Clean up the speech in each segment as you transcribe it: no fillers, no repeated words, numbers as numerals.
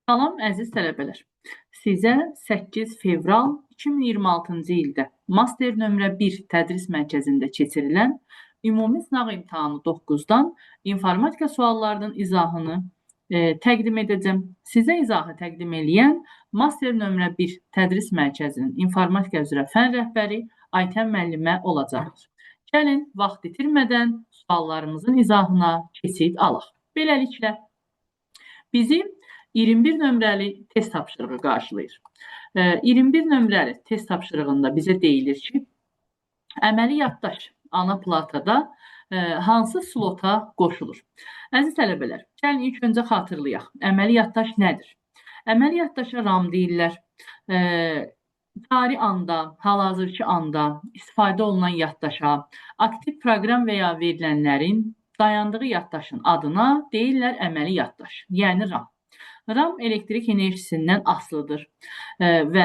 Salam əziz tələbələr. Sizə 8 fevral 2026-cı ildə Master nömrə 1 tədris mərkəzində keçirilən ümumi sınaq imtahanı 9-dan informatika suallarının izahını təqdim edəcəm. Sizə izahı təqdim eləyən Master nömrə 1 tədris mərkəzinin informatika üzrə fən rəhbəri Aytən müəllimə olacaqdır. Gəlin, vaxt itirmədən suallarımızın izahına keçid alaq. Beləliklə, bizi 21 nömrəli test tapşırığı qarşılayır. 21 nömrəli test tapşırığında bizə deyilir ki, əməli yaddaş ana platada hansı slota qoşulur? Əziz tələbələr, gəlin ilk öncə xatırlayaq. Əməli yaddaş nədir? Əməli yaddaşa RAM deyirlər. Cari anda, hal-hazırki anda istifadə olunan yaddaşa, aktiv proqram və ya verilənlərin dayandığı yaddaşın adına deyirlər əməli yaddaş, yəni RAM. RAM elektrik enerjisindən asılıdır və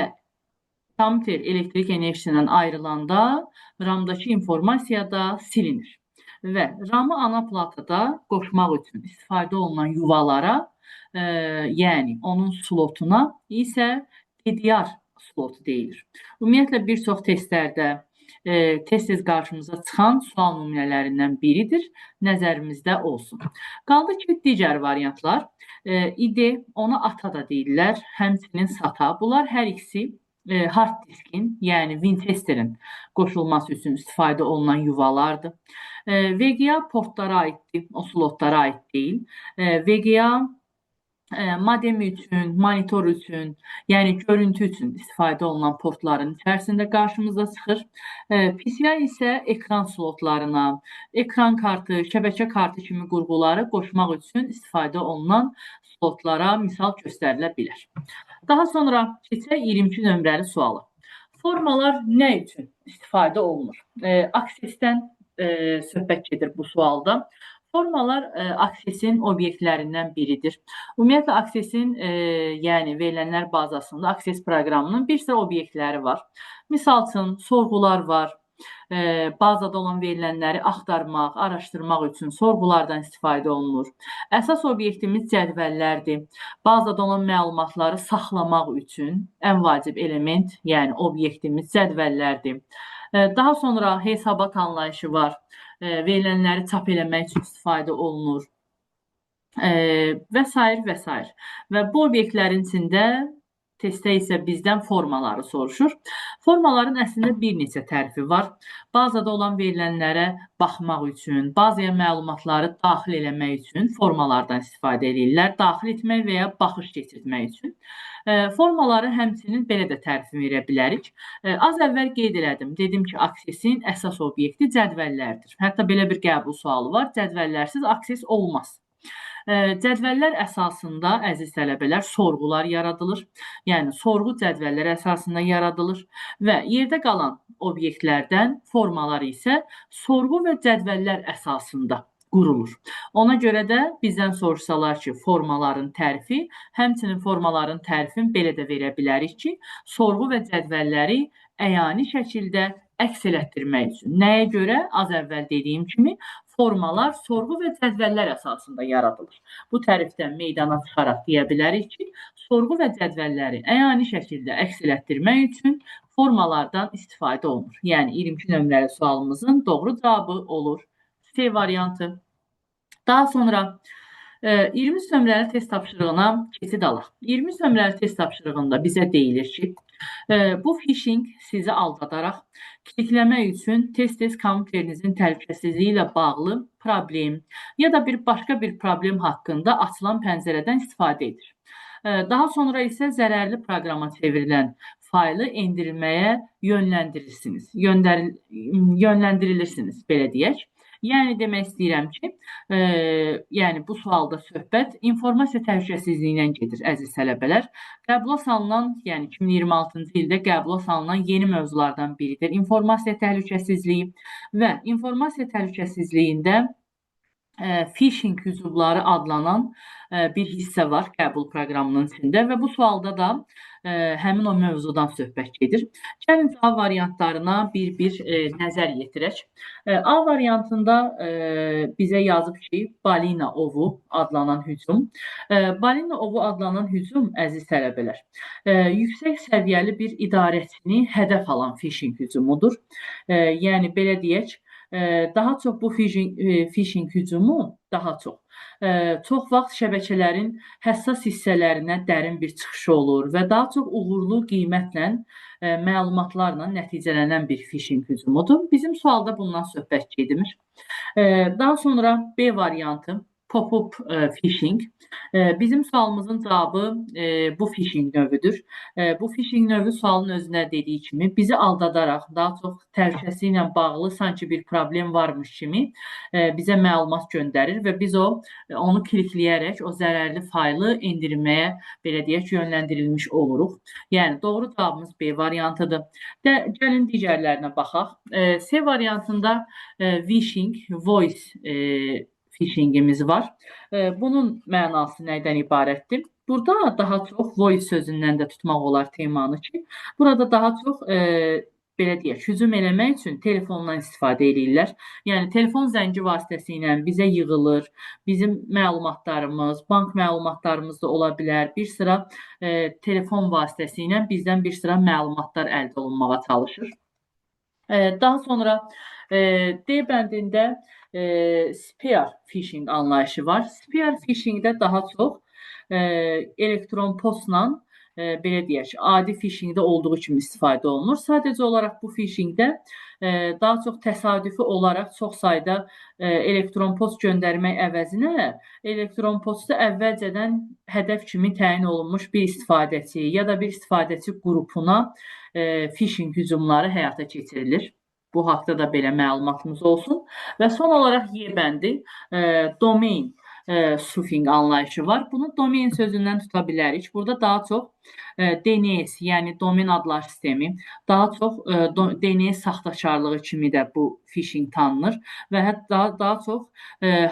kompüter elektrik enerjisindən ayrılanda RAM-dakı informasiya da silinir. Və RAM-ı ana platada qoşmaq üçün istifadə olunan yuvalara, yəni onun slotuna isə DDR slotu deyilir. Ümumiyyətlə, bir çox testlərdə tez-tez qarşımıza çıxan sual nümunələrindən biridir. Nəzərimizdə olsun. Qaldı ki, digər variantlar. IDE, ona ATA da deyirlər, həmçinin SATA. Bunlar hər ikisi hard diskin, yəni Winchesterin qoşulması üçün istifadə olunan yuvalardır. VGA portlara aiddir, o slotlara aid deyil. VGA modem üçün, monitor üçün, yəni görüntü üçün istifadə olunan portların içərisində qarşımıza çıxır. PCI isə ekran slotlarına, ekran kartı, şəbəkə kartı kimi qurğuları qoşmaq üçün istifadə olunan slotlara misal göstərilə bilər. Daha sonra keçək 22 nömrəli suala. Formalar nə üçün istifadə olunur? Access-dən söhbət gedir bu sualda. Formalar Access-in obyektlərindən biridir. Ümumiyyətlə, Access-in, yəni verilənlər bazasında Access proqramının bir sıra obyektləri var. Misal üçün, sorğular var. Bazada olan verilənləri axtarmaq, araşdırmaq üçün sorğulardan istifadə olunur. Əsas obyektimiz cədvəllərdir. Bazada olan məlumatları saxlamaq üçün ən vacib element, yəni obyektimiz cədvəllərdir. Daha sonra hesabat anlayışı var. Verilənləri çap eləmək üçün istifadə olunur. Və sair və sair. Və bu obyektlərin içində testdə isə bizdən formaları soruşur. Formaların əslində bir neçə tərifi var. Bazada olan verilənlərə baxmaq üçün, bazaya məlumatları daxil eləmək üçün formalardan istifadə edirlər. Daxil etmək və ya baxış keçirtmək üçün. Formaları həmçinin belə də tərifini verə bilərik. Az əvvəl qeyd elədim. Dedim ki, Access-in əsas obyekti cədvəllərdir. Hətta belə bir qəbul sualı var. Cədvəllərsiz Access olmaz. Cədvəllər əsasında, əziz tələbələr, sorğular yaradılır. Yəni, sorğu cədvəllər əsasında yaradılır və yerdə qalan obyektlərdən formalar isə sorğu və cədvəllər əsasında qurulur. Ona görə də bizdən soruşsalar ki, formaların tərifi, həmçinin formaların tərifini belə də verə bilərik ki, sorğu və cədvəlləri əyani şəkildə əks elətdirmək üçün. Nəyə görə? Az əvvəl dediyim kimi, formalar sorğu və cədvəllər əsasında yaradılır. Bu tərifdən meydana çıxaraq deyə bilərik ki, sorğu və cədvəlləri əyani şəkildə əks elətdirmək üçün formalardan istifadə olunur. Yəni, 22 nömrəli sualımızın doğru cavabı olur C variantı. Daha sonra 23 nömrəli test tapşırığına keçid alaq. 23 nömrəli test tapşırığında bizə deyilir ki, bu phishing sizi aldadaraq klikləmək üçün tez-tez kompüterinizin təhlükəsizliyi ilə bağlı problem ya da bir başqa bir problem haqqında açılan pəncərədən istifadə edir. Daha sonra isə zərərli proqrama çevrilən faylı endirməyə yönləndirirsiniz. Yönləndirilirsiniz, belə deyək. Yəni, demək istəyirəm ki, yəni bu sualda söhbət informasiya təhlükəsizliyindən gedir, əziz tələbələr. Qəbula salınan, yəni 2026-cı ildə qəbula salınan yeni mövzulardan biridir. İnformasiya təhlükəsizliyi və informasiya təhlükəsizliyində Phishing hücumları adlanan bir hissə var qəbul proqramının içində və bu sualda da həmin o mövzudan söhbət gedir. Gəlin cavab variantlarına bir-bir nəzər yetirək. A variantında bizə yazıb ki, balina ovu adlanan hücum. Balina ovu adlanan hücum, əziz tələbələr, yüksək səviyyəli bir idarəçini hədəf alan phishing hücumudur. Yəni belə deyək, daha çox bu phishing hücumu daha çox çox vaxt şəbəkələrin həssas hissələrinə dərin bir çıxışı olur və daha çox uğurlu qiymətlə, məlumatlarla nəticələnən bir phishing hücumudur. Bizim sualda bundan söhbət gedmir. Daha sonra B variantı pop-up phishing. Bizim sualımızın cavabı bu phishing növüdür. Bu phishing növü sualın özünə dediyi kimi bizi aldadaraq, daha çox təhlükəsizliklə ilə bağlı sanki bir problem varmış kimi bizə məlumat göndərir və biz onu klikləyərək o zərərli faylı endirməyə, belə deyək, yönləndirilmiş oluruq. Yəni doğru cavabımız B variantıdır. Gəlin digərlərinə baxaq. C variantında vishing, voice phishingimiz var. Bunun mənası nədən ibarətdir? Burada daha çox voice sözündən də tutmaq olar temanı ki, burada daha çox belə deyək, hücum eləmək üçün telefondan istifadə eləyirlər. Yəni telefon zəngi vasitəsilə bizə yığılır, bizim məlumatlarımız, bank məlumatlarımız da ola bilər. Bir sıra telefon vasitəsilə bizdən bir sıra məlumatlar əldə olunmağa çalışır. Daha sonra D bəndində spear phishing anlayışı var. Spear phishingdə daha çox elektron postla belə deyək, adi phishingdə olduğu kimi istifadə olunur. Sadəcə olaraq bu phishingdə daha çox təsadüfi olaraq çox sayda elektron post göndərmək əvəzinə elektron postu əvvəlcədən hədəf kimi təyin olunmuş bir istifadəçi ya da bir istifadəçi qrupuna phishing hücumları həyata keçirilir. Bu haqda da belə məlumatımız olsun. Və son olaraq Y bəndi domain spoofing anlayışı var. Bunu domain sözündən tuta bilərik. Burada daha çox DNS, yəni domen adlar sistemi, daha çox DNS saxtakarlığı kimi də bu phishing tanınır və hətta daha çox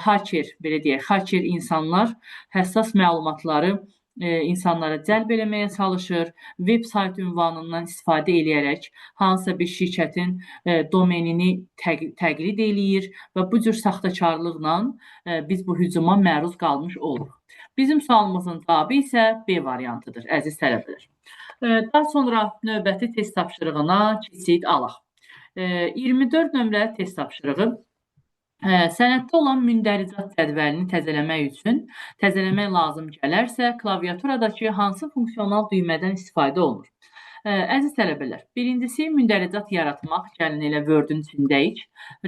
hacker, belə deyək, hacker insanlar həssas məlumatları insanlara cəlb eləməyə çalışır. Veb sayt ünvanından istifadə eləyərək hansısa bir şirkətin domenini təqlid eləyir və bu cür saxtakarlıqla biz bu hücuma məruz qalmış oluruq. Bizim sualımızın cavabı isə B variantıdır, əziz tələbələr. Daha sonra növbəti test tapşırığına keçid alaq. 24 nömrəli test tapşırığı. Sənəddə olan mündəricat cədvəlini təzələmək üçün təzələmək lazım gələrsə, klaviaturadakı hansı funksional düymədən istifadə olunur? Əziz tələbələr, birincisi mündəricat yaratmaq, gəlin elə Word-ün içindəyik.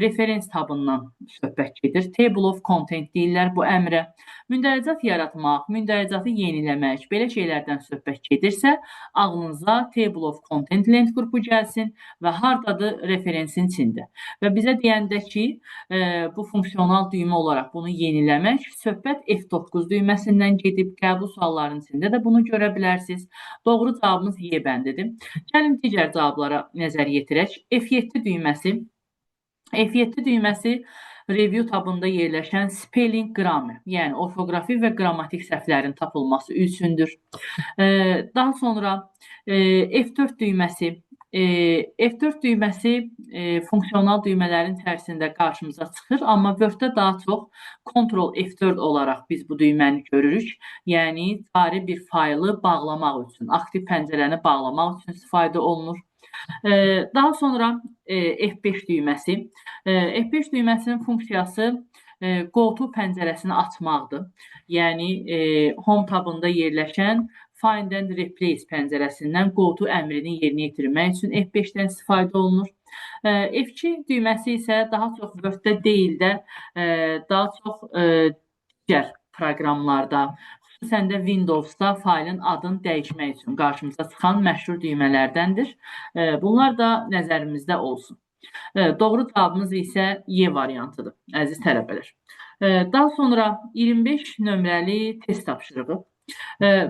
Reference tabından söhbət gedir. Table of Content deyirlər bu əmrə. Mündəricat yaratmaq, mündəricatı yeniləmək, belə şeylərdən söhbət gedirsə, ağlınıza Table of Content lent qrupu gəlsin və hardadır referensin içində. Və bizə deyəndə ki, bu funksional düymə olaraq bunu yeniləmək, söhbət F9 düyməsindən gedib, qəbul suallarının içində də bunu görə bilərsiniz. Doğru cavabımız Y bəndidir. Gəlin digər cavablara nəzər yetirək. F7 düyməsi. F7 düyməsi review tabında yerləşən spelling grammar, yəni orfoqrafi və qrammatik səhvlərin tapılması üçündür. Daha sonra F4 düyməsi. F4 düyməsi funksional düymələrin içərisində qarşımıza çıxır, amma Word-də daha çox Ctrl F4 olaraq biz bu düyməni görürük. Yəni cari bir faylı bağlamaq üçün, aktiv pəncərəni bağlamaq üçün istifadə olunur. Daha sonra F5 düyməsi. F5 düyməsinin funksiyası Go to pəncərəsini açmaqdır. Yəni Home tabında yerləşən Find and Replace pəncərəsindən Go to əmrini yerinə yetirmək üçün F5-dən istifadə olunur. F2 düyməsi isə daha çox Word-də deyil də, daha çox digər proqramlarda, xüsusən də Windows-da faylın adını dəyişmək üçün qarşımıza çıxan məşhur düymələrdəndir. Bunlar da nəzərimizdə olsun. Doğru cavabımız isə Y variantıdır, əziz tələbələr. Daha sonra 25 nömrəli test tapşırığı.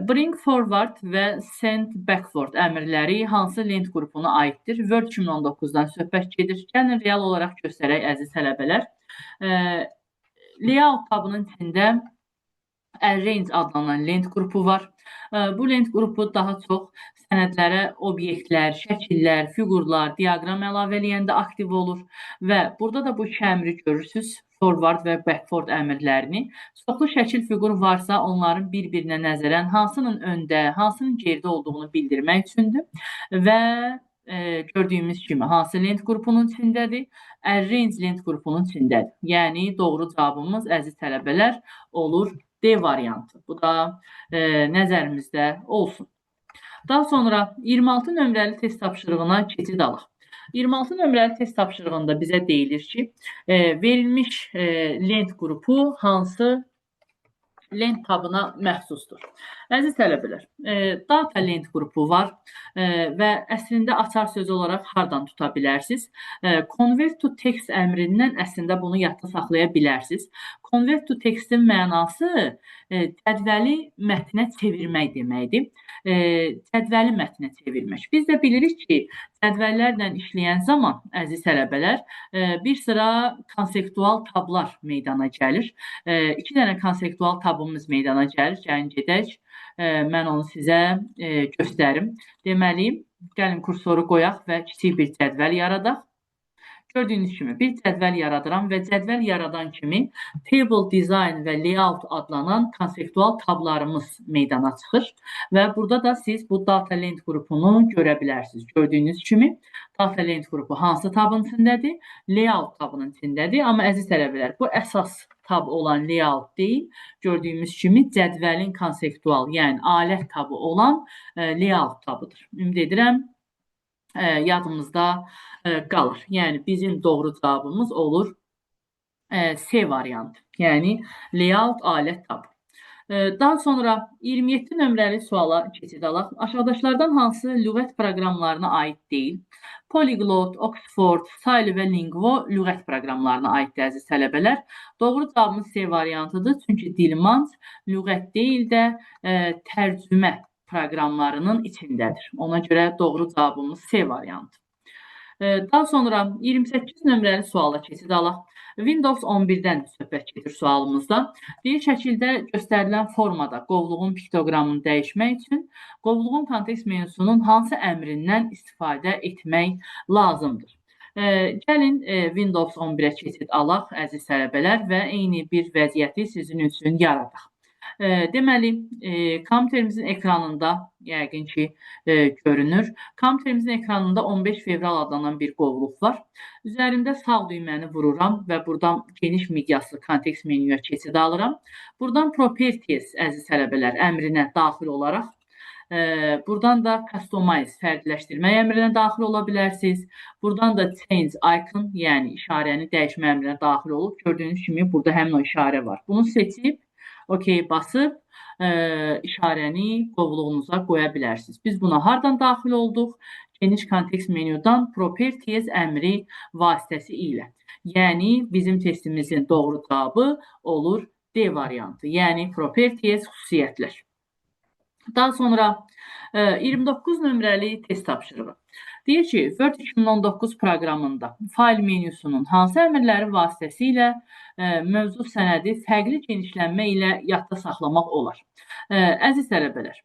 Bring forward və send backward əmrləri hansı lent qrupuna aiddir? Word 2019-dan söhbət gedir. Gəlin real olaraq göstərək, əziz tələbələr. Layout tabının içində Arrange adlanan lent qrupu var. Bu lent qrupu daha çox sənədlərə obyektlər, şəkillər, fiqurlar, diaqram əlavə eləyəndə aktiv olur və burada da bu iki əmri görürsüz. Forward və backward əmrlərini. Çoxlu şəkil fiqur varsa, onların bir-birinə nəzərən hansının öndə, hansının geridə olduğunu bildirmək üçündür. Və gördüyümüz kimi hansı lent qrupunun içindədir? Arrange lent qrupunun içindədir. Yəni doğru cavabımız, əziz tələbələr, olur D variantı. Bu da nəzərimizdə olsun. Daha sonra 26 nömrəli test tapşırığına keçid alaq. 26 nömrəli test tapşırığında bizə deyilir ki, verilmiş lent qrupu hansı lent tabına məxsusdur? Əziz tələbələr, data lent qrupu var və əslində açar sözü olaraq hardan tuta bilərsiniz? Convert to text əmrindən əslində bunu yadda saxlaya bilərsiniz. Convert to text-in mənası cədvəli mətnə çevirmək deməkdir. Cədvəli mətnə çevirmək. Biz də bilirik ki, cədvəllərlə işləyən zaman, əziz tələbələr, bir sıra konseptual tablar meydana gəlir. İki dənə konseptual tabımız meydana gəlir. Gəlin gedək. Mən onu sizə göstərim. Deməli, gəlin kursoru qoyaq və kiçik bir cədvəl yaradaq. Gördüyünüz kimi bir cədvəl yaradıram və cədvəl yaradan kimi Table Design və Layout adlanan konseptual tablarımız meydana çıxır və burada da siz bu Data Lent qrupunu görə bilərsiniz. Gördüyünüz kimi Data Lent qrupu hansı tabın içindədir? Layout tabının içindədir. Amma əziz tələbələr, bu əsas tab olan layout deyil. Gördüyümüz kimi cədvəlin konseptual, yəni alət tabı olan layout tabıdır. Ümid edirəm yadımızda qalır. Yəni bizim doğru cavabımız olur C variantı. Yəni layout alət tabı. Daha sonra 27 nömrəli suala keçid alaq. Aşağıdakılardan hansı lüğət proqramlarına aid deyil? Polyglot, Oxford, Sayli və Lingvo lüğət proqramlarına aiddir, əziz tələbələr. Doğru cavabımız C variantıdır. Çünki Dilmanc lüğət deyil də tərcümə proqramlarının içindədir. Ona görə doğru cavabımız C variantı. Daha sonra 28 nömrəli suala keçid alaq. Windows 11-dən söhbət gedir sualımızda. Deyir, şəkildə göstərilən formada qovluğun piktoqramını dəyişmək üçün qovluğun kontekst menusunun hansı əmrindən istifadə etmək lazımdır? Gəlin Windows 11-ə keçid alaq, əziz tələbələr, və eyni bir vəziyyəti sizin üçün yaradaq. Deməli, kompüterimizin ekranında yəqin ki, görünür. Kompüterimizin ekranında 15 fevral adlanan bir qovluq var. Üzərində sağ düyməni vururam və buradan geniş miqyaslı kontekst menyuya keçid alıram. Buradan Properties, əziz tələbələr, əmrinə daxil olaraq, buradan da Customize, fərqləşdirmə əmrinə daxil ola bilərsiniz. Buradan da Change Icon, yəni işarəni dəyişmə əmrinə daxil olub, gördüyünüz kimi burada həmin o işarə var. Bunu seçib, OK basıb işarəni qovluğunuza qoya bilərsiniz. Biz buna hardan daxil olduq? Geniş kontekst menyudan Properties əmri vasitəsi ilə. Yəni bizim testimizin doğru cavabı olur D variantı. Yəni Properties, xüsusiyyətlər. Daha sonra 29 nömrəli test tapşırığı. Deyir ki, Word 2019 proqramında fayl menyusunun hansı əmrləri vasitəsilə mövcud sənədi fərqli genişlənmə ilə yadda saxlamaq olar? Əziz tələbələr,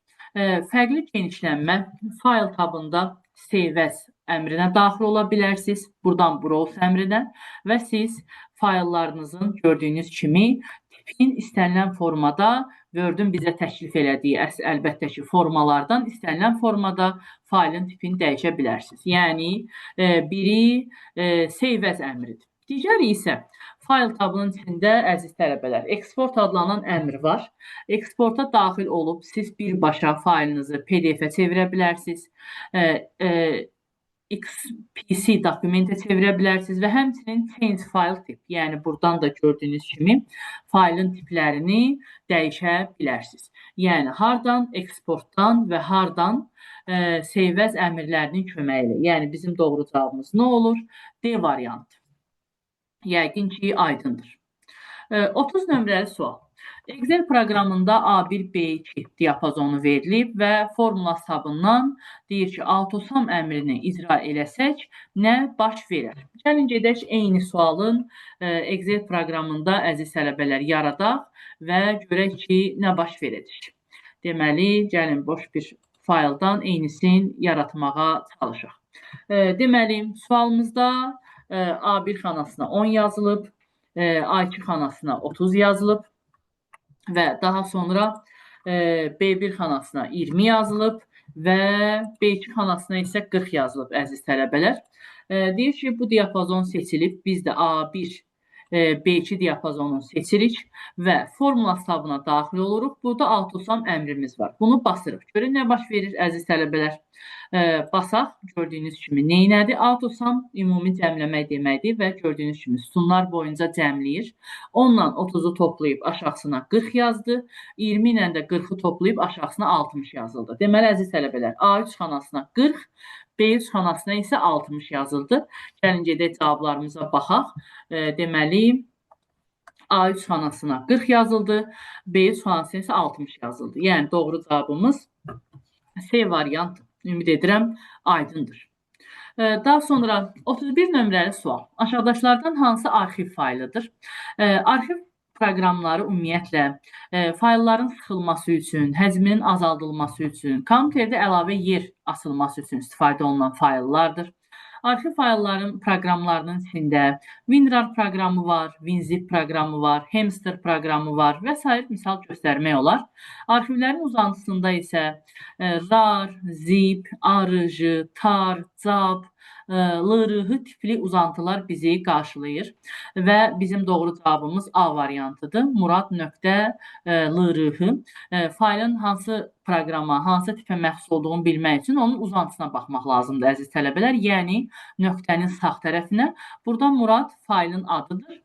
fərqli genişlənmə fayl tabında Save As əmrinə daxil ola bilərsiniz. Buradan Browse əmrinə və siz fayllarınızın gördüyünüz kimi tipin istənilən formada, Word-ün bizə təklif elədiyi əlbəttə ki, formalardan istənilən formada faylın tipini dəyişə bilərsiniz. Yəni biri Save As əmridir. Digəri isə fayl tabının içində, əziz tələbələr, eksport adlanan əmr var. Eksporta daxil olub siz birbaşa faylınızı PDF-ə çevirə bilərsiniz. XPC dokumentə çevirə bilərsiniz və həmçinin Change File Type, yəni buradan da gördüyünüz kimi faylın tiplərini dəyişə bilərsiniz. Yəni hardan eksportdan və hardan Save As əmrlərinin köməyi ilə. Yəni bizim doğru cavabımız nə olur? D variantı. Yəqin ki, aydındır. 30 nömrəli sual. Excel proqramında A1, B2 diapazonu verilib və formula hesabından deyir ki, AutoSum əmrini icra eləsək, nə baş verər? Gəlin gedək eyni sualın Excel proqramında əziz tələbələr yaradaq və görək ki, nə baş verəcək. Deməli, gəlin boş bir fayldan eynisini yaratmağa çalışaq. Deməli, sualımızda A1 xanasına 10 yazılıb, A2 xanasına 30 yazılıb və daha sonra B1 xanasına 20 yazılıb və B2 xanasına isə 40 yazılıb, əziz tələbələr. Deyir ki, bu diapazon seçilib, biz də A1, B2 diapazonunu seçirik və formula hesabına daxil oluruq. Burada AutoSum əmrimiz var. Bunu basırıq. Görün nə baş verir, əziz tələbələr. Basaq, gördüyünüz kimi neynədir? AutoSum ümumi cəmləmək deməkdir və gördüyünüz kimi sütunlar boyunca cəmləyir. 10-la 30-u toplayıb aşağısına 40 yazdı. 20 ilə də 40-ı toplayıb aşağısına 60 yazıldı. Deməli, əziz tələbələr, A3 xanasına 40, B3 xanasına isə 60 yazıldı. Gəlin gedək cavablarımıza baxaq. Deməli, A3 xanasına 40 yazıldı, B3 xanasına isə 60 yazıldı. Yəni, doğru cavabımız C variantı. Ümid edirəm, aydındır. Daha sonra 31 nömrəli sual. Aşağıdakılardan hansı arxiv faylıdır? Arxiv proqramları ümumiyyətlə faylların sıxılması üçün, həcminin azaldılması üçün, kompüterdə əlavə yer açılması üçün istifadə olunan fayllardır. Arxiv faylların proqramlarının içində WinRAR proqramı var, WinZip proqramı var, Hamster proqramı var və sair misal göstərmək olar. Arxivlərin uzantısında isə RAR, ZIP, ARJ, TAR, CAB, LRH tipli uzantılar bizi qarşılayır və bizim doğru cavabımız A variantıdır. Murad.LRH. Faylın hansı proqrama, hansı tipə məxsus olduğunu bilmək üçün onun uzantısına baxmaq lazımdır, əziz tələbələr. Yəni, nöqtənin sağ tərəfinə. Burada Murad faylın adıdır.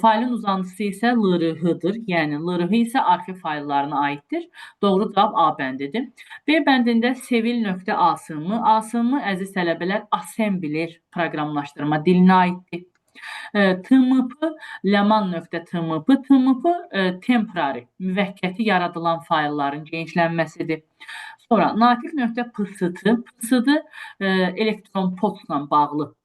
Faylın uzantısı isə LRH-dır. Yəni, LRH isə arxiv fayllarına aiddir. Doğru cavab A bəndidir. B bəndində sevil.asm. ASM, əziz tələbələr, assembler proqramlaşdırma dilinə aiddir. TMP, leman.tmp, TMP temporary, müvəqqəti yaradılan faylların genişlənməsidir. Sonra natiq.pst, pst elektron postla bağlı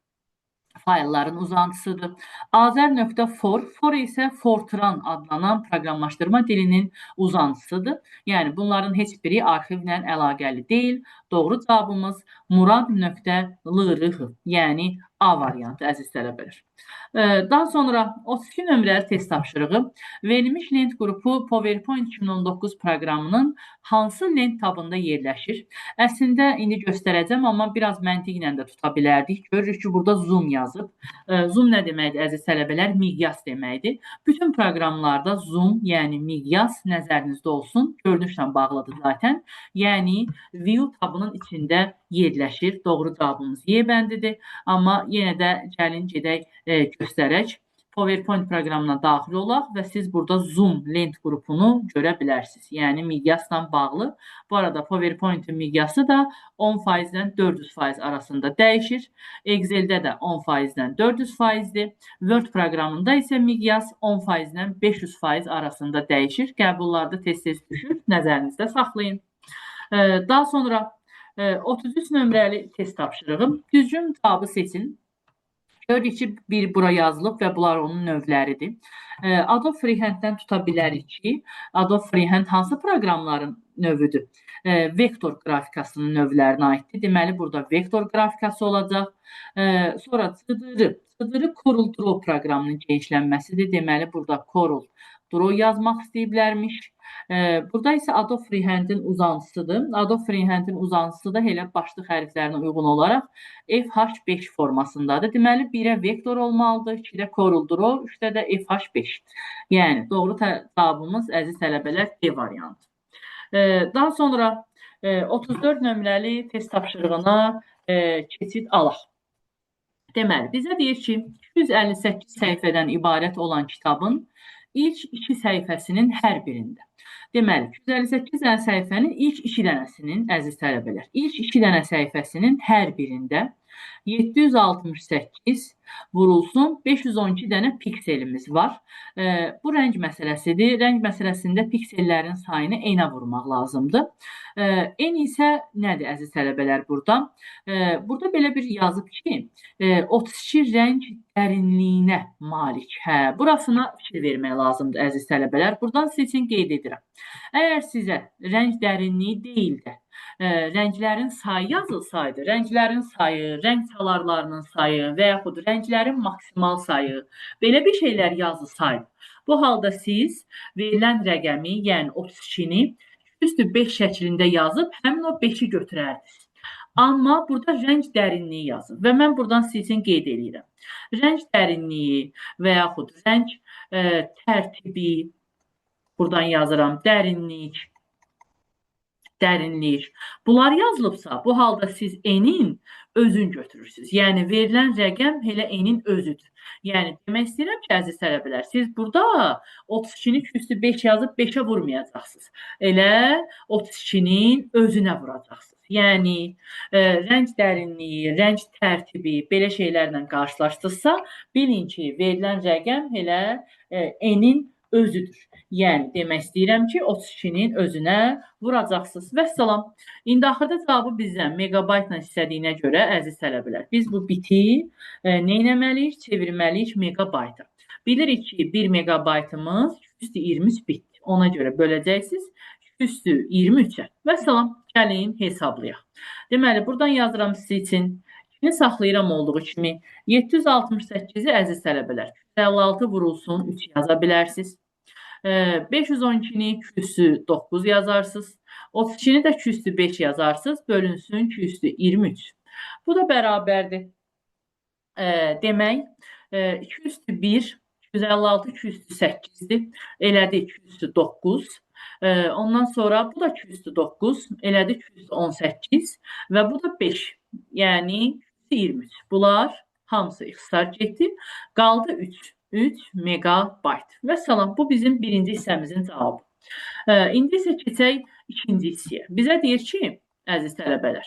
faylların uzantısıdır. Azər.for, for isə Fortran adlanan proqramlaşdırma dilinin uzantısıdır. Yəni, bunların heç biri arxivlə əlaqəli deyil. Doğru cavabımız Murad.LRH, yəni A variantı, əziz tələbələr. Daha sonra 32 nömrəli test tapşırığı. Verilmiş lent qrupu PowerPoint 2019 proqramının hansı lent tabında yerləşir? Əslində, indi göstərəcəm, amma biraz məntiqlə də tuta bilərdik. Görürük ki, burada Zoom yazıb. Zoom nə deməkdir, əziz tələbələr? Miqyas deməkdir. Bütün proqramlarda Zoom, yəni miqyas nəzərinizdə olsun. Görünüşlə bağlıdır zaten. Yəni, View tabının içində yerləşir. Doğru cavabımız Y bəndidir. Amma yenə də gəlin gedək göstərək. PowerPoint proqramına daxil olaq və siz burada Zoom lent qrupunu görə bilərsiniz. Yəni, miqyasla bağlı. Bu arada PowerPoint-in miqyası da 10%-dən 400% arasında dəyişir. Excel-də də 10%-dən 400%-dir. Word proqramında isə miqyas 10%-dən 500% arasında dəyişir. Qəbullarda tez-tez düşür. Nəzərinizdə saxlayın. Daha sonra 33 nömrəli test tapşırığı. Düzgün cavabı seçin. Görürük ki, bir bura yazılıb və bunlar onun növləridir. Adobe Freehand-dən tuta bilərik ki, Adobe Freehand hansı proqramların növüdür? Vektor qrafikasının növlərinə aiddir. Deməli, burada vektor qrafikası olacaq. Sonra CDR. CDR Corel Draw proqramının genişlənməsidir. Deməli, burada Corel Draw yazmaq istəyiblərmiş. Burada isə Adobe Freehand-in uzantısıdır. Adobe Freehand-in uzantısı da elə başlıq hərflərinə uyğun olaraq FH5 formasındadır. Deməli, 1-ə vektor olmalıdır, 2-də Corel Draw, 3-də də FH5. Yəni, doğru cavabımız, əziz tələbələr, D variantı. Daha sonra 34 nömrəli test tapşırığına keçid alaq. Deməli, bizə deyir ki, 258 səhifədən ibarət olan kitabın ilk 2 səhifəsinin hər birində. Deməli, 258 dənə səhifənin ilk 2 dənəsinin, əziz tələbələr, ilk 2 dənə səhifəsinin hər birində 768 vurulsun 512 dənə pikselimiz var. Bu rəng məsələsidir. Rəng məsələsində piksellərin sayını enə vurmaq lazımdır. En isə nədir əziz tələbələr burada? Burada belə bir yazıb ki, 32 rəng dərinliyinə malik. Hə, burasına fikir vermək lazımdır əziz tələbələr. Buradan sizin üçün qeyd edirəm. Əgər sizə rəng dərinliyi deyil də, rənglərin sayı yazılsaydı, rənglərin sayı, rəng çalarlarının sayı və yaxud rənglərin maksimal sayı, belə bir şeylər yazılsaydı, bu halda siz verilən rəqəmi, yəni 32-ni üstü 5 şəklində yazıb həmin o 5-i götürərdiniz. Amma burada rəng dərinliyi yazıb və mən buradan sizin üçün qeyd edirəm. Rəng dərinliyi və yaxud rəng tərtibi, buradan yazıram, dərinlik, dərinlik. Bunlar yazılıbsa, bu halda siz enin özün götürürsünüz. Yəni, verilən rəqəm elə enin özüdür. Yəni, demək istəyirəm ki, əziz tələbələr, siz burada 32-ni 2 üstü 5 yazıb 5-ə vurmayacaqsınız. Elə 32-nin özünə vuracaqsınız. Yəni, rəng dərinliyi, rəng tərtibi, belə şeylərlə qarşılaşdıqsa, bilin ki, verilən rəqəm elə enin özüdür. Yəni, demək istəyirəm ki, 32-nin özünə vuracaqsınız. Vəssalam. İndi axırda cavabı bizdən meqabaytla istədiyinə görə, əziz tələbələr, biz bu biti nə etməliyik? Çevirməliyik meqabayta. Bilirik ki, 1 meqabaytımız 223 bitdir. Ona görə böləcəksiniz 223-ə. Vəssalam. Gəlin, hesablayaq. Deməli, buradan yazıram sizin üçün. 2-ni saxlayıram olduğu kimi. 768-i əziz tələbələr, 56 vurulsun 3 yaza bilərsiniz. 512-ni 2 9 yazarsınız. 32-ni də 2 5 yazarsınız. Bölünsün 2 23. Bu da bərabərdir. Demək, 2 1, 256, 2 8-dir. Elədi 2 9. Ondan sonra bu da 2 9, elədi 218 və bu da 5. Yəni 23. Bunlar hamısı ixtisar getdi. Qaldı 3. 3 meqabayt. Vəssalam, bu bizim birinci hissəmizin cavabı. İndi isə keçək ikinci hissəyə. Bizə deyir ki, əziz tələbələr,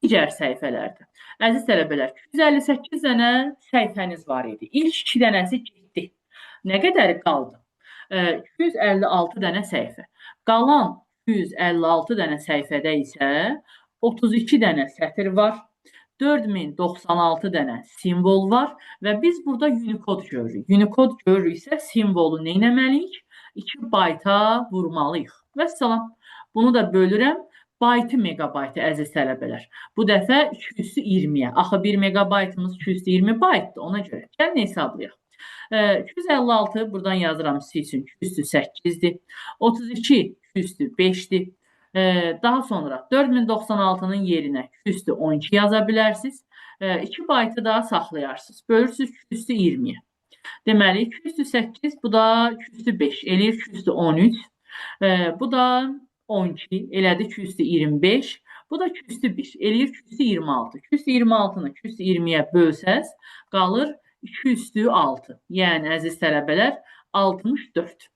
digər səhifələrdə. Əziz tələbələr, 258 dənə səhifəniz var idi. İlk 2 dənəsi getdi. Nə qədəri qaldı? 256 dənə səhifə. Qalan 256 dənə səhifədə isə 32 dənə sətir var. 4096 dənə simvol var və biz burada Unicode görürük. Unicode görürüksə simvolu nə etməliyik? 2 bayta vurmalıyıq. Vəssalam. Bunu da bölürəm. Baytı meqabaytı əziz tələbələr. Bu dəfə 220-yə. Axı 1 meqabaytımız 220 baytdır ona görə. Gəlin hesablayaq. 256 buradan yazıram sizin üçün 208-dir. 32 205-dir. Daha sonra 4096-nın yerinə 212 yaza bilərsiniz. 2 baytı daha saxlayarsınız. Bölürsünüz 220-yə. Deməli, 208, bu da 205, eləyir 213. Bu da 12, elədi 225. Bu da 201, eləyir 226. 226-nı 220-yə bölsəz, qalır 206. Yəni, əziz tələbələr, 64.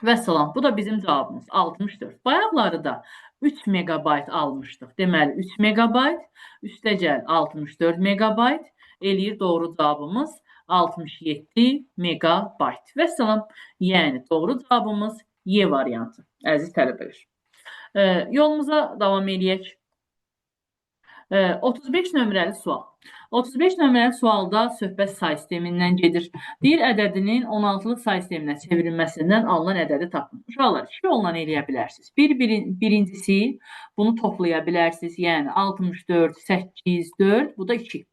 Vəssalam, bu da bizim cavabımız 64. Bayaqları da 3 meqabayt almışdıq. Deməli, 3 meqabayt, üstəgəl 64 meqabayt eləyir doğru cavabımız 67 meqabayt. Vəssalam, yəni doğru cavabımız Y variantı, əziz tələbələr. Yolumuza davam eləyək. 35 nömrəli sual. 35 nömrəli sualda söhbət say sistemindən gedir. Deyir, ədədinin 16-lıq say sisteminə çevrilməsindən alınan ədədi tapın. Uşaqlar, iki yolla eləyə bilərsiniz. Birincisi, bunu toplaya bilərsiniz. Yəni, 64, 8, 4, bu da 2.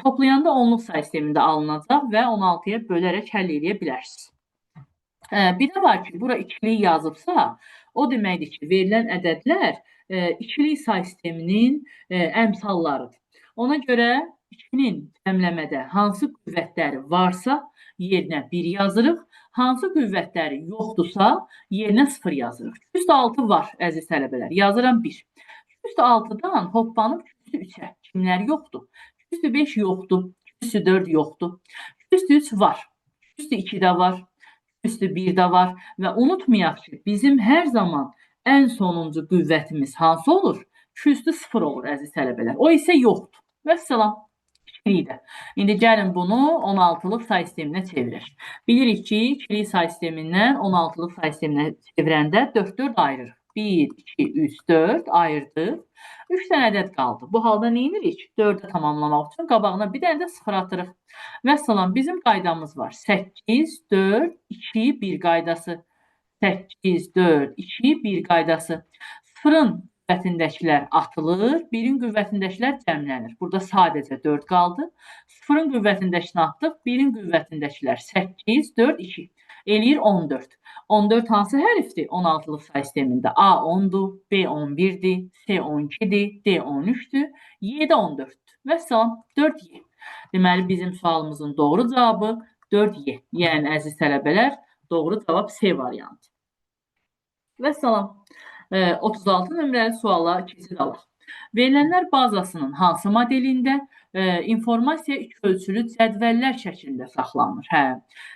Toplayanda onluq say sistemində alınacaq və 16-ya bölərək həll eləyə bilərsiniz. Bir də var ki, bura ikilik yazıbsa, o deməkdir ki, verilən ədədlər ikilik say sisteminin əmsallarıdır. Ona görə 2-nin cəmləmədə hansı qüvvətləri varsa, yerinə 1 yazırıq. Hansı qüvvətləri yoxdursa, yerinə 0 yazırıq. 206 var, əziz tələbələr. Yazıram 1. 206-dan hoppanıb 203-ə. Kimlər yoxdur? 205 yoxdur. 204 yoxdur. 203 var. 202 də var. 201 də var. Və unutmayaq ki, bizim hər zaman ən sonuncu qüvvətimiz hansı olur? 2 üstü 0 olur, əziz tələbələr. O isə yoxdur. Vəssalam. İkilik də. İndi gəlin bunu 16-lıq say sisteminə çevirək. Bilirik ki, ikilik say sistemindən 16-lıq say sisteminə çevirəndə 4-4 ayırırıq. 1, 2, 3, 4 ayırdıq. 3 dənə ədəd qaldı. Bu halda nə edirik? 4-ü tamamlamaq üçün qabağına bir dənə də 0 atırıq. Vəssalam, bizim qaydamız var. 8, 4, 2, 1 qaydası. 8, 4, 2, 1 qaydası. 0-ın qüvvətindəkilər atılır, 1-in qüvvətindəkilər cəmlənir. Burada sadəcə 4 qaldı. 0-ın qüvvətindəkini atdıq, 1-in qüvvətindəkilər 8, 4, 2. Eləyir 14. 14 hansı hərfdir 16-lıq say sistemində? A 10-dur, B 11-dir, C 12-dir, D 13-dür, Y də 14-dür. Vəssalam, 4Y. Deməli, bizim sualımızın doğru cavabı 4Y. Yəni, əziz tələbələr, doğru cavab C variantı. Vəssalam. 36 nömrəli suala keçid alaq. Verilənlər bazasının hansı modelində informasiya iki ölçülü cədvəllər şəklində saxlanılır? Hə,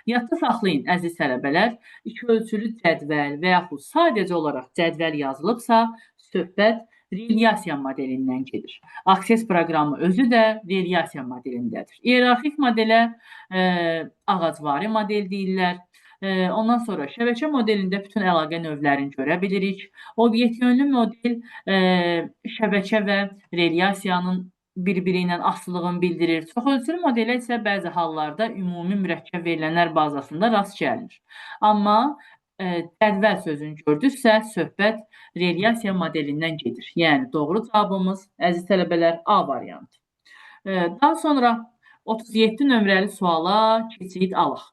yadda saxlayın, əziz tələbələr, iki ölçülü cədvəl və yaxud sadəcə olaraq cədvəl yazılıbsa, söhbət relyasiya modelindən gedir. Access proqramı özü də relyasiya modelindədir. İyerarxik modelə ağacvari model deyirlər. Ondan sonra şəbəkə modelində bütün əlaqə növlərini görə bilirik. Obyekt yönlü model şəbəkə və relyasiyanın bir-biri ilə asılılığını bildirir. Çoxölçülü modelə isə bəzi hallarda ümumi mürəkkəb verilənlər bazasında rast gəlinir. Amma cədvəl sözünü gördünüzsə, söhbət relyasiya modelindən gedir. Yəni, doğru cavabımız, əziz tələbələr, A variantı. Daha sonra 37 nömrəli suala keçid alaq.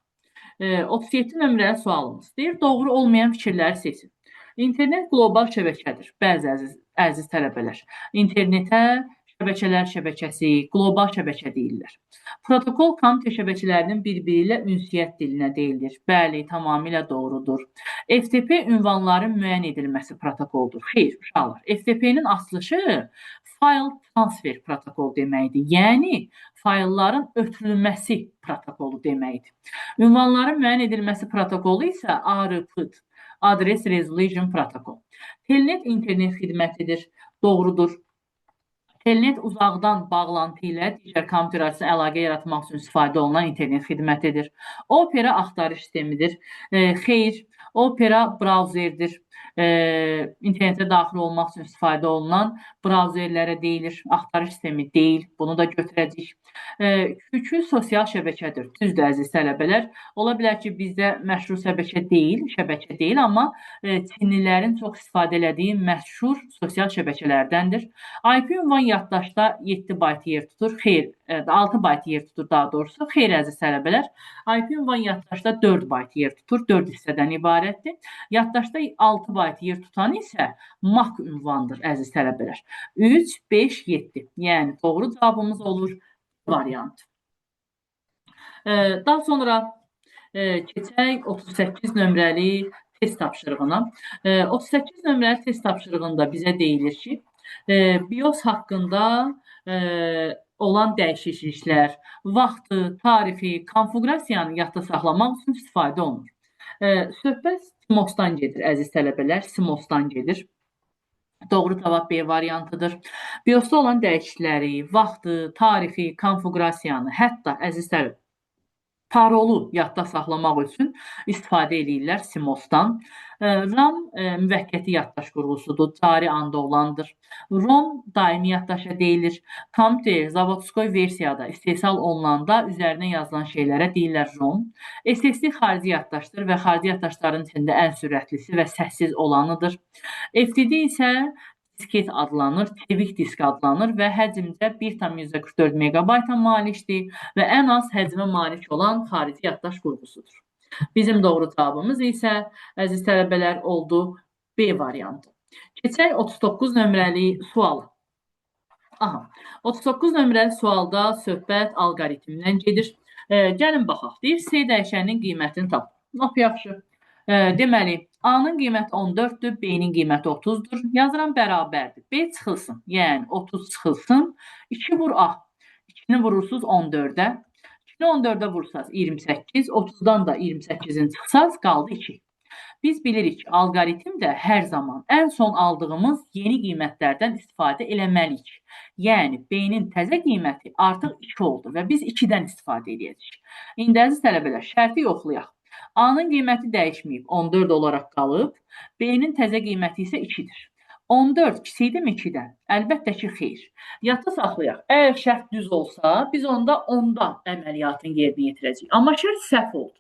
37 nömrəli sualımız deyir, doğru olmayan fikirləri seçin. İnternet qlobal şəbəkədir. Bəzi əziz tələbələr, internetə şəbəkələr şəbəkəsi, qlobal şəbəkə deyirlər. Protokol kompüter şəbəkələrinin bir-biri ilə ünsiyyət dilinə deyilir. Bəli, tamamilə doğrudur. FTP ünvanların müəyyən edilməsi protokoldur. Xeyr, uşaqlar, FTP-nin açılışı File Transfer Protokol deməkdir. Yəni, faylların ötürülməsi protokolu deməkdir. Ünvanların müəyyən edilməsi protokolu isə ARP-dir. Address Resolution Protocol. Telnet internet xidmətidir. Doğrudur. Telnet uzaqdan bağlantı ilə digər kompüter arası əlaqə yaratmaq üçün istifadə olunan internet xidmətidir. Opera axtarış sistemidir. Xeyr, Opera brauzerdir. İnternetə daxil olmaq üçün istifadə olunan brauzerlərə deyilir. Axtarış sistemi deyil. Bunu da götürəcəyik. QQ sosial şəbəkədir. Düzdür, əziz tələbələr. Ola bilər ki, bizdə məşhur şəbəkə deyil, amma Çinlilərin çox istifadə elədiyi məşhur sosial şəbəkələrdəndir. IP ünvan yaddaşda 7 bayt yer tutur. Xeyr, 6 bayt yer tutur daha doğrusu. Xeyr, əziz tələbələr. IP ünvan yaddaşda 4 bayt yer tutur. 4 hissədən ibarətdir. Yaddaşda 6 bayt yer tutan isə MAC ünvandır, əziz tələbələr. 3, 5, 7. Yəni, doğru cavabımız olur variant. Daha sonra keçək 38 nömrəli test tapşırığına. 38 nömrəli test tapşırığında bizə deyilir ki, BIOS haqqında olan dəyişikliklər, vaxtı, tarixi, konfiqurasiyanı yadda saxlamaq üçün istifadə olunur. Söhbət CMOS-dan gedir, əziz tələbələr, CMOS-dan gedir. Doğru cavab B variantıdır. BIOS-da olan dəyişiklikləri, vaxtı, tarixi, konfiqurasiyanı, hətta əziz tələbələr, parolu yadda saxlamaq üçün istifadə eləyirlər CMOS-dan. RAM müvəqqəti yaddaş qurğusudur, cari anda olandır. ROM daimi yaddaşa deyilir. Kompüter zavodskoy versiyada istehsal olunanda üzərinə yazılan şeylərə deyirlər ROM. SSD xarici yaddaşdır və xarici yaddaşların içində ən sürətlisi və səssiz olanıdır. FDD isə disket adlanır, çevik disk adlanır və həcmcə 1,44 megabayta malikdir və ən az həcmə malik olan xarici yaddaş qurğusudur. Bizim doğru cavabımız isə, əziz tələbələr, oldu B variantı. Keçək 39 nömrəli suala. Aha, 39 nömrəli sualda söhbət alqoritmdən gedir. Gəlin baxaq. Deyir, C dəyişəninin qiymətini tap. Lap yaxşı. Deməli, A-nın qiyməti 14-dür, B-nin qiyməti 30-dur. Yazıram bərabərdir. B çıxılsın, yəni 30 çıxılsın. 2 vur A. 2-ni vurursunuz 14-ə. 2-ni 14-ə vursaz 28, 30-dan da 28-in çıxsaz qaldı 2. Biz bilirik ki, alqoritm də hər zaman ən son aldığımız yeni qiymətlərdən istifadə eləməliyik. Yəni, B-nin təzə qiyməti artıq 2 oldu və biz 2-dən istifadə edəcəyik. İndi, əziz tələbələr, şərti yoxlayaq. A-nın qiyməti dəyişməyib, 14 olaraq qalıb. B-nin təzə qiyməti isə 2-dir. 14 kiçikdirmi 2-dən? Əlbəttə ki, xeyr. Yadda saxlayaq. Əgər şərt düz olsa, biz onda 10-da əməliyyatın yerinə yetirəcəyik. Amma şərt səhv oldu.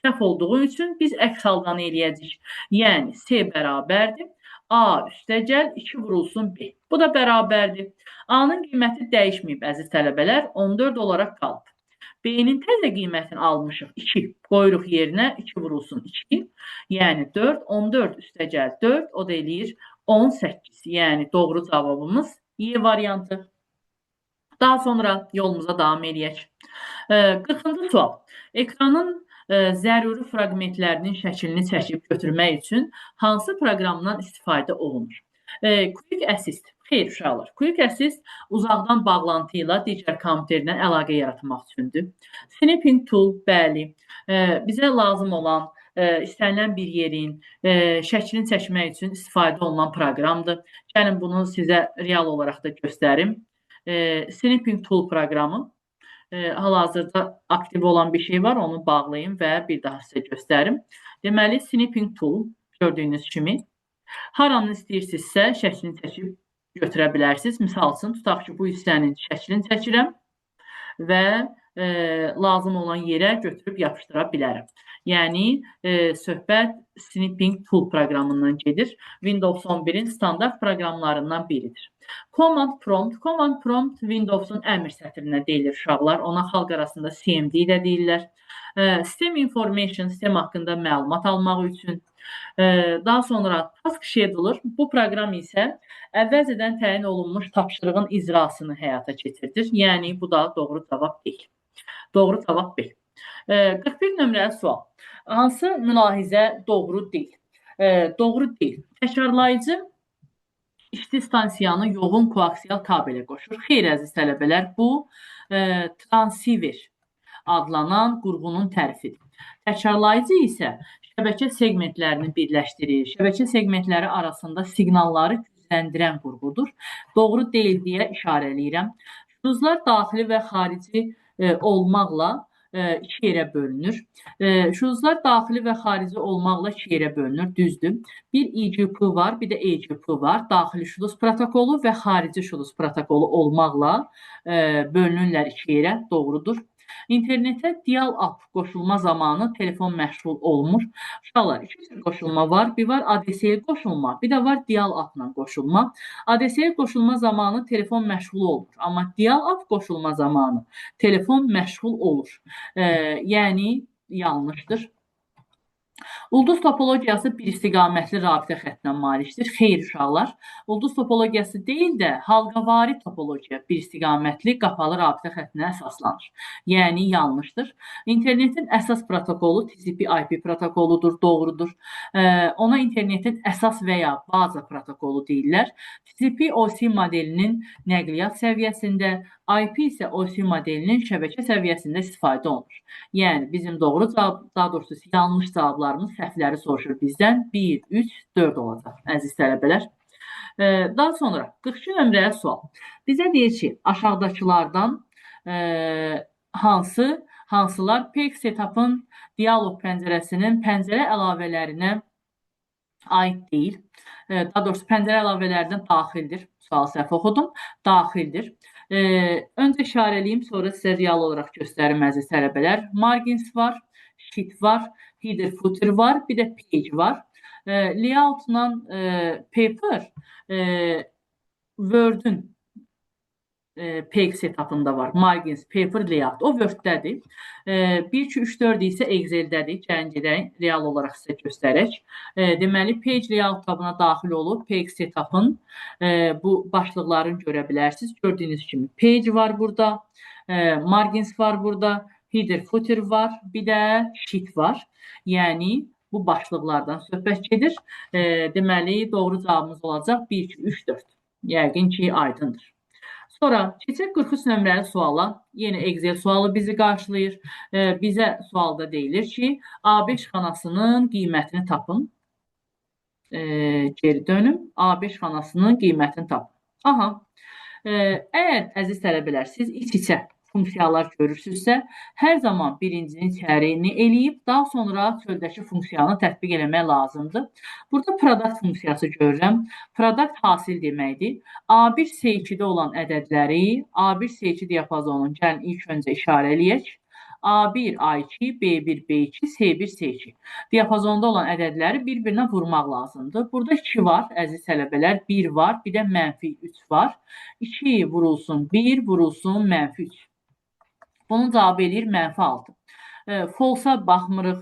Səhv olduğu üçün biz əks haldanı eləyəcəyik. Yəni, C bərabərdir. A üstəgəl 2 vurulsun B. Bu da bərabərdir. A-nın qiyməti dəyişməyib, əziz tələbələr, 14 olaraq qalıb. B-nin təzə qiymətini almışıq 2. Qoyuruq yerinə 2 vurulsun 2. Yəni 4, 14 üstəgəl 4, o da eləyir 18. Yəni doğru cavabımız Y variantı. Daha sonra yolumuza davam eləyək. 40-cı sual. Ekranın zəruri fraqmentlərinin şəklini çəkib götürmək üçün hansı proqramdan istifadə olunur? Quick Assist. Xeyr, uşaqlar. Quick Assist uzaqdan bağlantı ilə digər kompüterlə əlaqə yaratmaq üçündür. Snipping Tool, bəli, bizə lazım olan istənilən bir yerin şəklini çəkmək üçün istifadə olunan proqramdır. Gəlin bunu sizə real olaraq da göstərim. Snipping Tool proqramı. Hal-hazırda aktiv olan bir şey var, onu bağlayım və bir daha sizə göstərim. Deməli, Snipping Tool gördüyünüz kimi haranı istəyirsinizsə şəklini çəkib götürə bilərsiniz. Misal üçün, tutaq ki, bu hissənin şəklini çəkirəm və lazım olan yerə götürüb yapışdıra bilərəm. Yəni, söhbət Snipping Tool proqramından gedir. Windows 11-in standart proqramlarından biridir. Command Prompt. Command Prompt Windowsun əmr sətrinə deyilir uşaqlar. Ona xalq arasında CMD də deyirlər. System Information, sistem haqqında məlumat almaq üçün. Daha sonra Task Scheduler. Bu proqram isə əvvəlcədən təyin olunmuş tapşırığın icrasını həyata keçirdir. Yəni, bu da doğru cavab deyil. Doğru cavab B. 41 nömrəli sual. Hansı mülahizə doğru deyil? Doğru deyil. Təkrarlayıcı işçi stansiyanı yoğun koaksial kabelə qoşur. Xeyr, əziz tələbələr, bu transceiver adlanan qurğunun tərifidir. Təkrarlayıcı isə şəbəkə segmentlərini birləşdirir. Şəbəkə segmentləri arasında siqnalları gücləndirən qurğudur. Doğru deyil deyə işarələyirəm. Şluzlar daxili və xarici olmaqla iki yerə bölünür. Şluzlar daxili və xarici olmaqla iki yerə bölünür, düzdür. Bir IGP var, bir də EGP var. Daxili şluz protokolu və xarici şluz protokolu olmaqla bölünürlər iki yerə, doğrudur. İnternetə dial-up qoşulma zamanı telefon məşğul olmur. Uşaqlar, iki cür qoşulma var. Bir var ADSL qoşulma, bir də var dial-up-la qoşulma. ADSL qoşulma zamanı telefon məşğul olmur. Amma dial-up qoşulma zamanı telefon məşğul olur. Yəni, yanlışdır. Ulduz topologiyası bir istiqamətli rabitə xəttinə malikdir. Xeyr, uşaqlar, ulduz topologiyası deyil də halqavari topologiya bir istiqamətli qapalı rabitə xəttinə əsaslanır. Yəni, yanlışdır. İnternetin əsas protokolu TCP/IP protokoludur, doğrudur. Ona internetin əsas və ya baza protokolu deyirlər. TCP OSI modelinin nəqliyyat səviyyəsində, IP isə OSI modelinin şəbəkə səviyyəsində istifadə olunur. Yəni, bizim doğru cavab, daha doğrusu yanlış cavablarımız səhvləri soruşur bizdən. 1, 3, 4 olacaq, əziz tələbələr. Daha sonra 42 nömrəli sual. Bizə deyir ki, aşağıdakılardan hansılar Page Setup'ın diyalog pəncərəsinin pəncərə əlavələrinə aid deyil. Daha doğrusu pəncərə əlavələrindən daxildir. Sual səhv oxudum. Daxildir. Öncə işarələyim, sonra sizə real olaraq göstərim, əziz tələbələr. Margins var, sheet var, header, footer var, bir də page var. Layoutla paper Word-ün page setup'ında var. Margins, paper, layout. O Word-dədir. 1, 2, 3, 4 isə Excel-dədir. Gəlin gedək, real olaraq sizə göstərək. Deməli, page layout tabına daxil olub page setup'ın bu başlıqlarını görə bilərsiniz. Gördüyünüz kimi page var burada, margins var burada, header, footer var, bir də sheet var. Yəni, bu başlıqlardan söhbət gedir. Deməli, doğru cavabımız olacaq 1, 2, 3, 4. Yəqin ki, aydındır. Sonra keçək 43 nömrəli suala. Yenə Excel sualı bizi qarşılayır. Bizə sualda deyilir ki, A5 xanasının qiymətini tapın. Geri dönüm. A5 xanasının qiymətini tapın. Aha. Əgər əziz tələbələr, siz iç-içə funksiyalar görürsünüzsə, hər zaman birincinin içərini eləyib, daha sonra çöldəki funksiyanı tətbiq eləmək lazımdır. Burada product funksiyası görürəm. Product hasil deməkdir. A1 C2-də olan ədədləri A1 C2 diapazonunu gəlin ilk öncə işarə eləyək. A1, A2, B1, B2, C1, C2. Diapazonda olan ədədləri bir-birinə vurmaq lazımdır. Burada 2 var, əziz tələbələr, 1 var, bir də mənfi 3 var. 2 vurulsun 1, vurulsun mənfi 3. Bunun cavabı eləyir mənfi 6. False-a baxmırıq.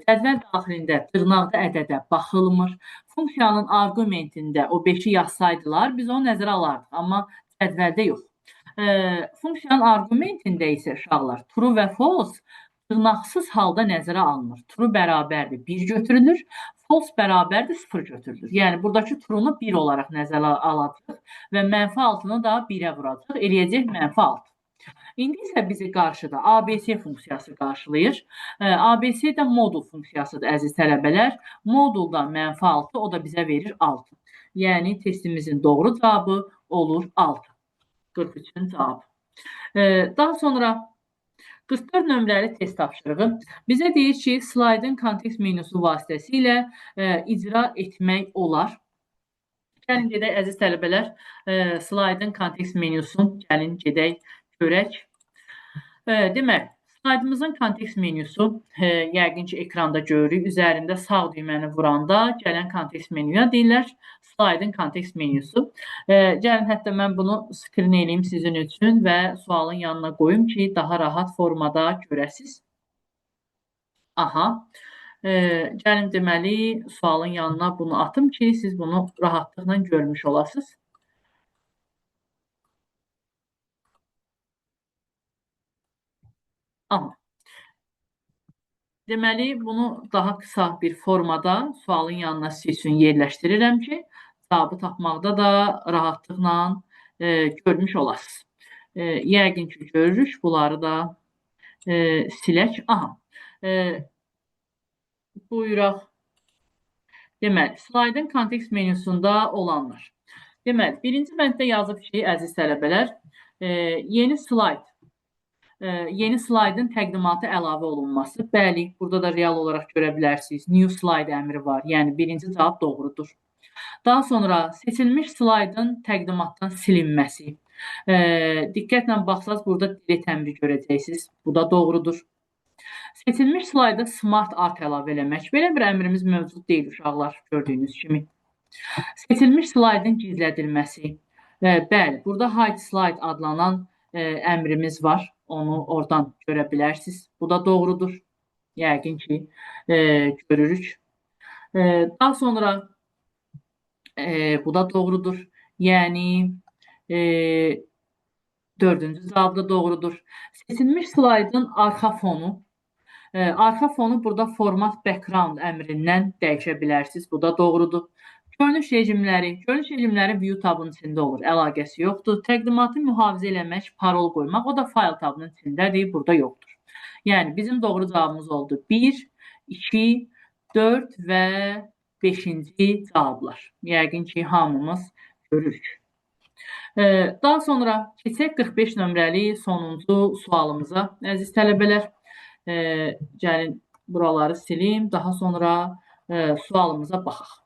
Cədvəl daxilində dırnaqda ədədə baxılmır. Funksiyanın arqumentində o 5-i yazsaydılar, biz onu nəzərə alardıq, amma cədvəldə yox. Funksiyanın arqumentində isə uşaqlar true və false dırnaqsız halda nəzərə alınır. True bərabərdir 1 götürülür, false bərabərdir 0 götürülür. Yəni buradakı true-nu 1 olaraq nəzərə alacaq və mənfi 6-nı da 1-ə vuracaq, eləyəcək mənfi 6. İndi isə bizi qarşıda ABC funksiyası qarşılayır. ABC də modul funksiyasıdır əziz tələbələr. Modulda mənfi 6, o da bizə verir 6. Yəni testimizin doğru cavabı olur 6. 43-ün cavabı. Daha sonra 44 nömrəli test tapşırığı bizə deyir ki, slaydın kontekst menyusu vasitəsilə icra etmək olar. Gəlin gedək əziz tələbələr, slaydın kontekst menyusunu gəlin gedək görək. Demək, slaydımızın kontekst menyusu yəqin ki, ekranda görürük. Üzərində sağ düyməni vuranda gələn kontekst menyuya deyirlər slaydın kontekst menyusu. Gəlin, hətta mən bunu screen eləyim sizin üçün və sualın yanına qoyum ki, daha rahat formada görəsiniz. Aha. Gəlin, deməli, sualın yanına bunu atım ki, siz bunu rahatlıqla görmüş olasınız. Aha. Deməli, bunu daha qısa bir formada sualın yanına siz üçün yerləşdirirəm ki, cavabı tapmaqda da rahatlıqla görmüş olasınız. Yəqin ki, görürük. Bunları da silək. Aha. Buyuraq. Deməli, slaydın kontekst menyusunda olanlar. Deməli, birinci bənddə yazıb ki, əziz tələbələr, yeni slayd. Yeni slaydın təqdimatı əlavə olunması. Bəli, burada da real olaraq görə bilərsiniz. New slide əmri var. Yəni, birinci cavab doğrudur. Daha sonra seçilmiş slaydın təqdimatdan silinməsi. Diqqətlə baxsaz, burada delete əmri görəcəksiniz. Bu da doğrudur. Seçilmiş slayda Smart Art əlavə eləmək. Belə bir əmrimiz mövcud deyil uşaqlar, gördüyünüz kimi. Seçilmiş slaydın gizlədilməsi. Bəli, burada Hide Slide adlanan əmrimiz var. Onu oradan görə bilərsiniz. Bu da doğrudur. Yəqin ki, görürük. Daha sonra bu da doğrudur. Yəni, dördüncü cavab da doğrudur. Seçilmiş slaydın arxa fonu. Arxa fonu burada format background əmrindən dəyişə bilərsiniz. Bu da doğrudur. Görünüş rejimləri. Görünüş rejimləri view tabının içində olur. Əlaqəsi yoxdur. Təqdimatı mühafizə eləmək, parol qoymaq, o da file tabının içindədir. Burada yoxdur. Yəni, bizim doğru cavabımız oldu. 1, 2, 4 və 5-ci cavablar. Yəqin ki, hamımız görürük. Daha sonra keçək 45 nömrəli sonuncu sualımıza. Əziz tələbələr, gəlin buraları silim. Daha sonra sualımıza baxaq.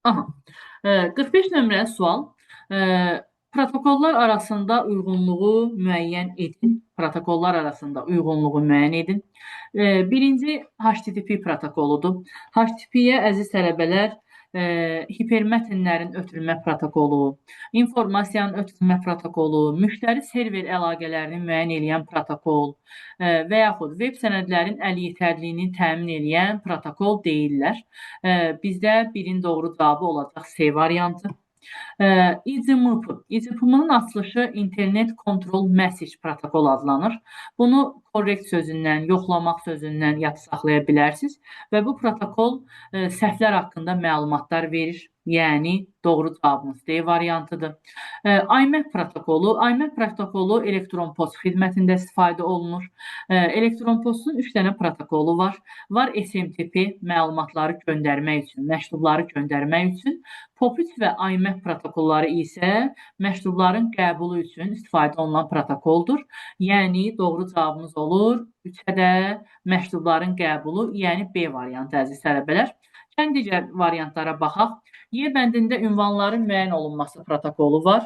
Aha. 45 nömrəli sual. Protokollar arasında uyğunluğu müəyyən edin. Protokollar arasında uyğunluğu müəyyən edin. Birinci HTTP protokoludur. HTTP-yə əziz tələbələr, hipermətnlərin ötürülmə protokolu, informasiyanın ötürülmə protokolu, müştəri server əlaqələrini müəyyən eləyən protokol və yaxud web sənədlərin əlyetərliyini təmin eləyən protokol deyirlər. Bizdə birin doğru cavabı olacaq C variantı. ICMP. ICMP-nin açılışı Internet Control Message Protokol adlanır. Bunu correct sözündən, yoxlamaq sözündən yad saxlaya bilərsiniz və bu protokol səhvlər haqqında məlumatlar verir. Yəni doğru cavabımız D variantıdır. IMAP protokolu. IMAP protokolu elektron poçt xidmətində istifadə olunur. Elektron postun 3 dənə protokolu var. Var SMTP məlumatları göndərmək üçün, məktubları göndərmək üçün. POP3 və IMAP protokolları isə məktubların qəbulu üçün istifadə olunan protokoldur. Yəni doğru cavabımız olur 3-ə də məktubların qəbulu, yəni B variantı əziz tələbələr. Gəlin digər variantlara baxaq. Y bəndində ünvanların müəyyən olunması protokolu var.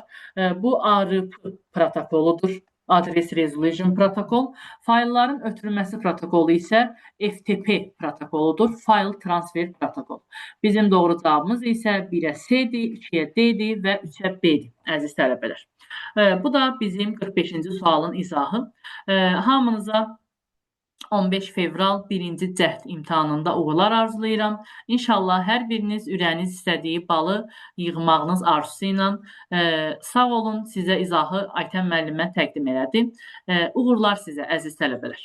Bu ARP protokoludur. Address Resolution Protocol. Faylların ötürülməsi protokolu isə FTP protokoludur. File Transfer Protocol. Bizim doğru cavabımız isə 1-ə C-dir, 2-yə D-dir və 3-ə B-dir, əziz tələbələr. Bu da bizim 45-ci sualın izahı. Hamınıza 15 fevral birinci cəhd imtahanında uğurlar arzulayıram. İnşallah hər biriniz ürəyiniz istədiyi balı yığmağınız arzusu ilə sağ olun. Sizə izahı Aytən müəllimə təqdim elədim. Uğurlar sizə əziz tələbələr.